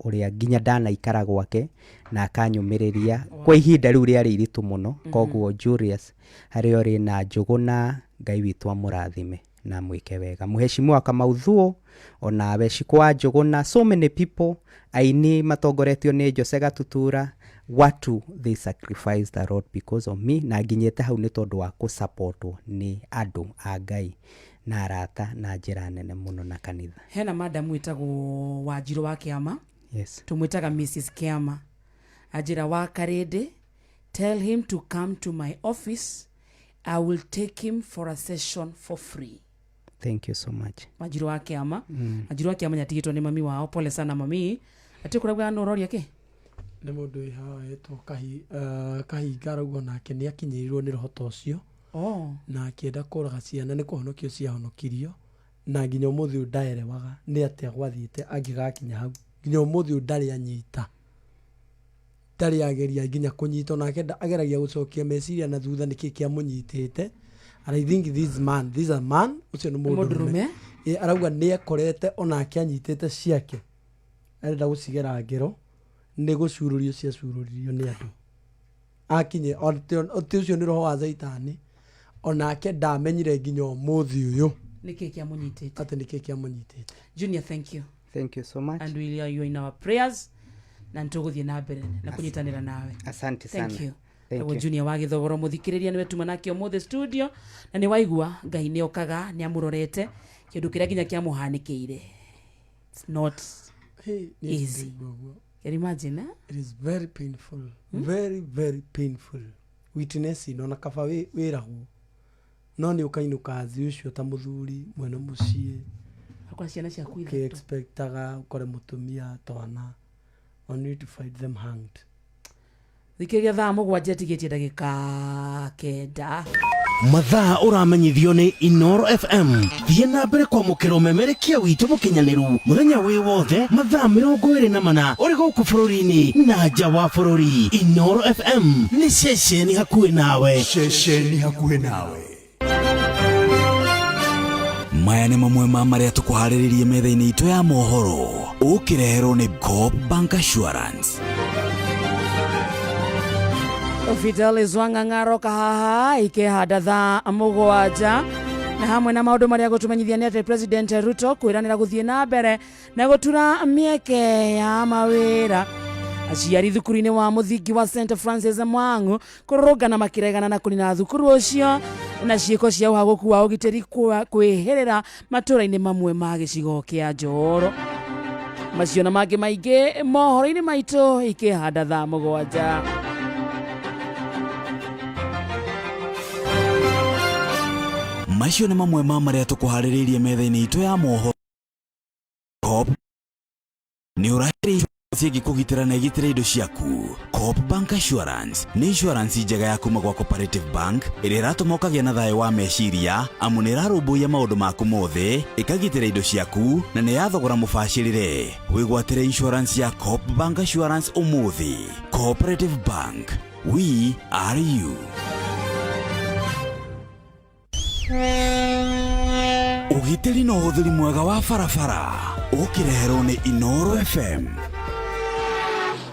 ũrĩa nginya ndanaikara gwake na akanyũmĩrĩria kwa ihinda rĩu rĩarĩ iritũ mũno. Koguo Julius, harĩa ũrĩ na njũgũ na Ngai witũ amũrathime na mwĩke wega. Mheshimiwa Kamau Thuo, onawe Shiko wa Njũgũna, so many people, aini matongoretio nĩ Jose Gatutura, watu they sacrificed a lot because of me, na nginyĩte hau nĩ tondũ wa kũsupportwo nĩ andũ a Ngai na arata na njĩra nene mũno na kanitha. Hena madam wĩtagwo Wanjirũ wa Kĩama. Yes. Tũmwĩtaga Mrs Kĩama. Anjĩra wa Karĩndĩ, tell him to come to my office, I will take him for a session for free. Thank you so much. Wanjirũ wa Kĩama. Wanjirũ wa Kĩama nyatigĩtwo nĩ mami wao, pole sana mami. Atĩ kũrauga nũ ũroria kĩ? Nĩ mũndũ wĩ haha wetwo Kahinga, arauga nake nĩ akinyĩrĩirwo nĩ roho ta ũcio na akĩenda kũraga ciana, nĩ kũhonokio ciahonokirio, na nginya ũmũthĩ ũyũ ndaerewaga nĩ atĩa gwathiĩte angĩgakinya hau. Nginya ũmũthĩ ũyũ ndarĩ anyita, ndarĩ ageria nginya kũnyita, onake ageragia gũcokia meciria na thutha nĩkĩ kĩamũnyitĩte. And I think this man, this a man, ũcio nĩ mũndũrũme. Mũndũrũme. Arauga nĩ ekorete onake anyitĩte ciake, arenda gũcigera ngero, nĩ gũcurũrio ciacurũririo nĩ andũ akinye atĩ ũcio nĩ roho wa caitani, onake ndamenyire nginya ũmũthĩ ũyũ nĩkĩ kĩamũnyitĩte, atĩ nĩkĩ kĩamũnyitĩte. Junior, thank you. Thank you so much. And we are you in our prayers na nĩtũgũthiĩ na mbere na kũnyitanĩra nawe. Asante sana. Thank you. Thank Tagwo you. Junior wa Gĩthogoro, mũthikĩrĩria, nĩwe tuma nake ũmũthĩ studio, na nĩ waigua Ngai nĩ okaga, nĩ amũrorete kĩndũ kĩrĩa nginya kĩamũhanĩkĩire. It's not Hey, niĩ easy. ndiraigua ũguo. Can you imagine, eh? It is very painful, very very painful witnessing. Ona kaba wĩragwo no nĩ ũkainũka thĩ ũcio ta mũthuri mwene mũciĩ, akora ciana ciaku ithatũ ũkĩ-expectaga ũkore mũtumia, twana, only to find them hanged. Thikĩrĩria, thaa 7 ĩtigĩtie ndagĩka 9. Mathaa ũramenyithio nĩ Inoro FM. Thiĩ na mbere kwamũkĩra ũmemerekia witũ mũkinyanĩru mũthenya wĩ wothe mathaa 24 ũrĩ gũkũ bũrũri-inĩ na nja wa bũrũri. Inoro FM nĩ ceceni hakuhĩ nawe. Ceceni hakuhĩ nawe. Maya nĩ mamwe ma marĩa tũkũharĩrĩrie metha-inĩ itũ ya mohoro, ũkĩreherwo nĩ Coop Bank Assurance. Fidelis Wang'ang'aro kahaha ikĩhanda thaa 7, na hamwe na maũndũ marĩa gũtũmenyithia nĩ atĩ President Ruto kwĩranĩra gũthiĩ na mbere na gũtura mĩeke ya mawĩra, aciari thukuru-inĩ wa mũthingi wa St Francis Mwangu kũrũrũngana makĩregana na kũnina thukuru ũcio, na ciĩko cia ũhagũku wa ũgitĩri kwĩhĩrĩra matũũra-inĩ mamwe ma gĩcigo kĩa Njoro. Macio na mangĩ maingĩ mohoro-inĩ maitũ ikĩhanda thaa 7. Macio nĩ mamwe ma marĩa tũkũharĩrĩirie metha-inĩ itũ ya mohoro. Coop nĩ ũrahereirwo. Ciĩgiĩ kũgitĩra na ĩgitĩra indo ciaku. Coop Bank Assurance nĩ insurance njega ya kuma gwa Cooperative Bank ĩrĩa ĩratũma ũkagĩa na thayũ wa meciria, amu nĩ ĩrarũmbũiya maũndũ maku mothe, ĩkagitĩra indo ciaku, na nĩ ya thogora mũbacĩrĩre. Wĩgwatĩre insurance ya Coop Bank Assurance ũmũthĩ. Cooperative Bank, we are you. Ũgitĩri na ũhũthĩri mwega wa barabara ũkĩreherwo nĩ Inoro FM.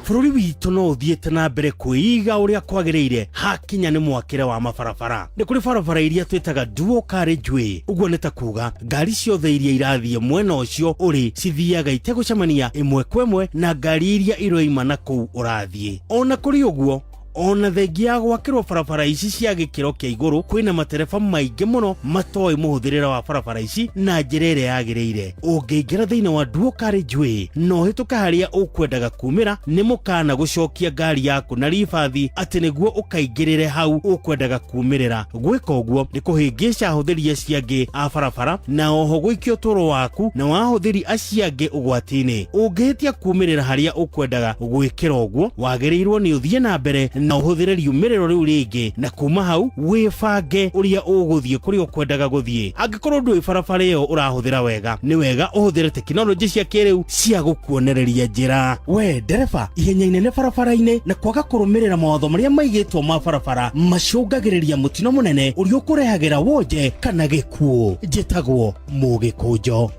Bũrũri witũ no ũthiĩte na mbere kwĩiga ũrĩa kwagĩrĩire hakinya nĩ mwakĩre wa mabarabara. Nĩ kũrĩ barabara iria twĩtaga dual carriageway, ũguo nĩ ta kuga ngari ciothe iria irathiĩ mwena ũcio ũrĩ cithiaga itegũcemania ĩmwe kwa ĩmwe na ngari iria iroima na kũu ũrathiĩ. Ona kũrĩ ũguo, ona thengia ya gwakĩrwo barabara ici cia gĩkĩro kĩa igũrũ, kwĩna matereba maingĩ mũno matoĩ mũhũthĩrĩre wa barabara ici na njĩra ĩrĩa yagĩrĩire. Ũngĩingĩra thĩinĩ wa dual carriageway na ũhĩtũke harĩa ũkwendaga kumĩra, nĩ mũkana gũcokia ngari yaku na ribathi atĩ nĩguo ũkaingĩrĩre hau ũkwendaga kumĩrĩra. Gwĩka ũguo nĩ kũhĩngĩca ahũthĩri acio angĩ a barabara na oho gũikia ũtũũro waku na wa ahũthĩri acio angĩ ũgwati-inĩ. Ũngĩhĩtia kumĩrĩra harĩa ũkwendaga gwĩkĩra ũguo, wagĩrĩirwo nĩ ũthiĩ na mbere na ũhũthĩre riumĩrĩro rĩu rĩngĩ, na kuma hau wĩbange ũrĩa ũgũthiĩ kũrĩa ũkwendaga gũthiĩ. Angĩkorwo ndũĩ barabara ĩyo ũrahũthĩra wega, nĩ wega ũhũthĩre tekinoronjĩ cia kĩrĩu cia gũkuonereria njĩra. We ndereba, ihenya inene barabara-inĩ na kwaga kũrũmĩrĩra mawatho marĩa maigĩtwo ma barabara macũngagĩrĩria mũtino mũnene ũrĩa ũkũrehagĩra wonje kana gĩkuũ. Njĩtagwo Mũgĩkũnjo.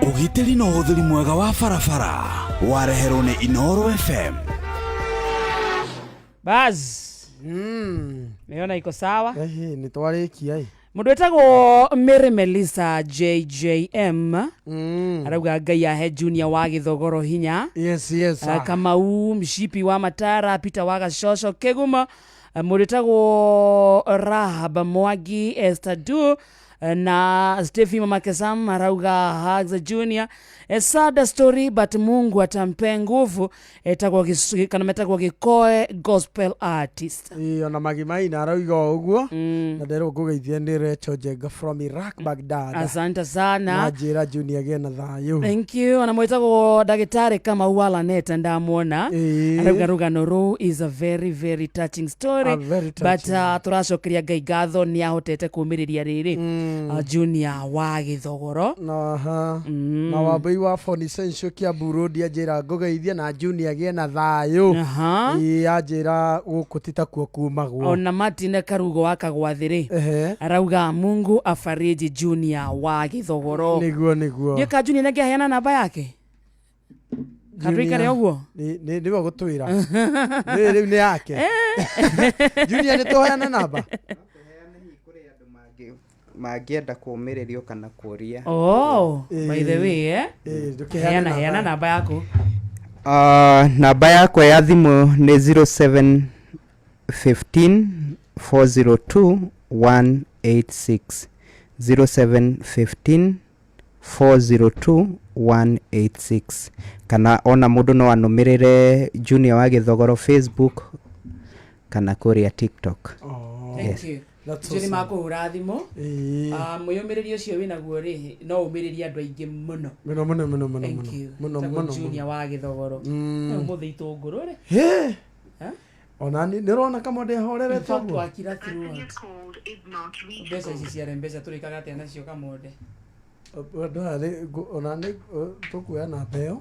Ũgitĩri na ũhũthĩri mwega wa barabara wareherwo nĩ Inoro FM. Bas, niona iko sawa. Ehe, nĩ twarĩkia ĩ. Mũndũ wĩtagwo Mary Melissa JJM arauga Ngai ahe Junior wa Gĩthogoro hinya. Yes. Kamau Mshipi wa Matara, Peter wa Gacoco Kĩgumo, mũndũ wĩtagwo Rahab Mwangi, Esther Du na Stephen Mamakesam arauga hugs Junior. A sad story, but Mungu atampe nguvu. Etagwo kana metagwo Gĩkoe Gospel Artist. Ĩĩ, ona Magimaina arauga o ũguo, na nderwo ngũgeithie nĩ Rachel Njenga from Iraq, Baghdad. Asante sana. Na njĩra Junior agĩe na thayũ. Thank you. Ona mwĩtagwo ndagĩtarĩ Kamau wa Laneta ndamwona. Arauga rũgano rũu is a very very touching story. A very But touching. Tũracokeria Ngai ngatho nĩ ahotete kũmĩrĩria rĩrĩ Junior wa Gĩthogoro. Aha. Na Wambui wa Phone Essential Kiambu Road anjĩra ngũgeithie na Junior agĩe na thayũ. Ĩĩ, anjĩra gũkũ ti takuo kumagwo. Ona Martin Karugo wa Kagwathĩrĩ arauga Mungu afariji Junior wa Gĩthogoro. Nĩguo, nĩguo. Ndiũĩ ka Junior nĩ angĩaheana namba yake. Katũikare ũguo. Nĩwe gũtwĩra. Nĩ rĩu nĩ yake. Junior, nĩ tũheane namba? Mangĩenda kũũmĩrĩrio kana kũũria. Oh, by the way, eh? Ĩĩ, ndũkĩheane Heana namba. Heana namba yaku. Namba yakwa ya thimũ nĩ 0715 402 186, 0715 402 186, kana ona mũndũ no anũmĩrĩre Junior wa Gĩthogoro Facebook kana kũrĩa TikTok. Oh, Thank you. that's Acio nĩ awesome. makũhũra thimũ. Ĩĩ. Mwĩyũmĩrĩrio ũcio wĩnaguo rĩ, no ũmĩrĩrie andũ aingĩ mũno. Mũno mũno mũno mũno. Thank Mũno you. mũno Etagwo mũno. Junior wa Gĩthogoro. Ũmũthĩ itũngũrũ rĩ. Hĩ! Eh? Ona nĩ ũrona kamwe ndehorerete In fact, ũguo. wakira throughout. Mbeca ici ciarĩ mbeca tũrĩkaga atĩa nacio, Kamonde? Andũ aya ona nĩ tũkuoya namba ĩyo,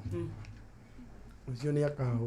ũcio nĩ akahũra.